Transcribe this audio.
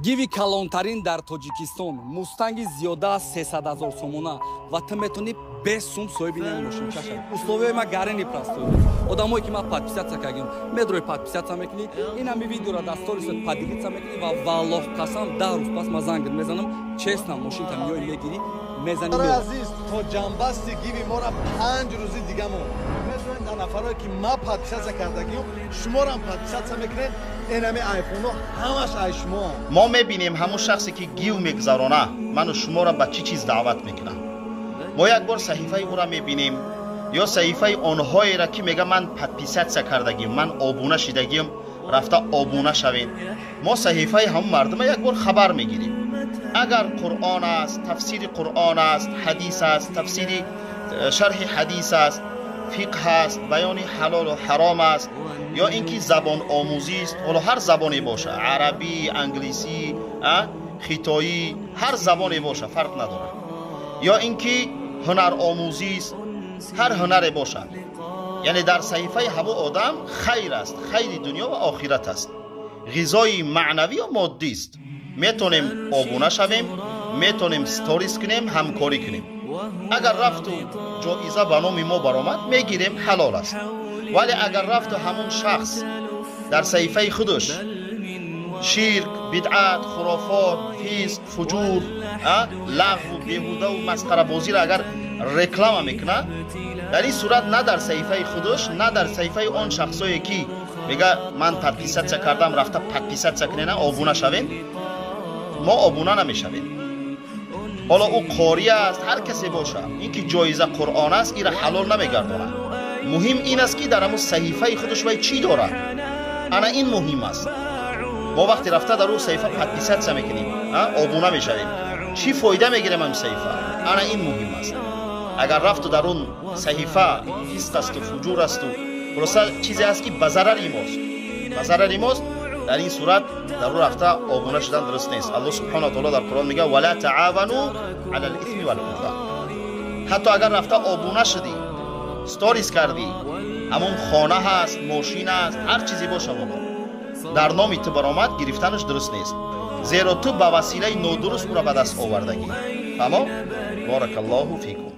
Гиви калонтарин дар Тоҷикистон, Мустанги зиёда аз 300 ҳазор сомона, ва ту метавонӣ без сум соҳиби ин мошин чашавӣ. Условияи ма гарени простой. Одамое ки ма подписаться кардем, медрои, подписаться мекунӣ, ин ҳами видеоро дар сторисот поделиться мекунӣ ва валлоҳ қасам, 10 рӯз пас ма зангит мезанам, честно, мошинта миёи, мегирӣ, мезанӣ. Азиз, то ҷамъбасти гиви мора 5 рӯзи дига монд. Медонед, дар нафарое ки ма подписаться кардагиём, шуморам подписаться мекунед, энами айфонҳо ҳамаш ай шумоам. Мо мебинем, ҳамун шахсе ки гив мегузарона, ману шуморо ба чӣ чиз даъват мекунад. Мо як бор саҳифаи ӯра мебинем ё саҳифаи онҳоеро, ки мега ман подписаться кардагим, ман обуна шидагиам, рафта обуна шавед. Мо саҳифаи ҳамун мардума як бор хабар мегирем. Агар Қуръон аст, тафсири Қуръон аст, ҳадис аст, тафсири шарҳи ҳадис аст, фиқҳ аст, баёни ҳалолу ҳаром аст, ё ин ки забономӯзист, ҳоло ҳар забоне боша, арабӣ, англисӣ, хитоӣ, ҳар забоне боша, фарқ надорад, ё ин ки ҳунаромӯзист, ҳар ҳунаре бошад, яъне дар саҳифаи ҳаво одам хайр аст, хайри дунё ва охират аст, ғизои маънавӣ ё моддист, метонем обуна шавем, метонем сторис кунем, ҳамкорӣ кунем. Агар рафту ҷоиза ба номи мо баромад, мегирем, ҳалол аст. Вале агар рафту ҳамун шахс дар саҳифаи худаш ширк, бидъат, хурофот, фисқ, фуҷур, лағву беҳудаву масхарабозиро агар реклама мекунад, дар ин сурат на дар саҳифаи худаш, на дар саҳифаи он шахсое ки мега ман подписаться кардам, рафта подписаться кунена, обуна шавем, мо обуна намешавем. Ҳоло ӯ қорӣ аст, ҳар касе бошад, ин ки ҷоиза Қуръон аст, ира ҳалол намегардонад. Муҳим ин аст, ки дар ҳамун саҳифаи худаш вай чӣ дорад, ана ин муҳим аст. Мо вақте рафта дар ӯ саҳифа подписаться мекунем, обуна мешавем, чӣ фоида мегирем ҳамин саҳифа, ана ин муҳим аст. Агар рафту дар он саҳифа фисқ асту фуҷур асту хулоса чизе аст, ки ба зарари мост, ба зарари мост, дар ин сурат дар ӯ рафта обуна шудан дуруст нест. Аллоҳ субҳана таоло дар Қуръон мегӯяд: «Вала таавану ала лисми валудван». Ҳатто агар рафта обуна шудӣ, сторис кардӣ, ҳамон хона ҳаст, мошин аст, ҳар чизе боша, боло дар номи ту баромад, гирифтанаш дуруст нест, зеро ту ба василаи нодуруст ӯра ба даст овардагӣ. Фаҳмо? Баракаллоҳу фикум.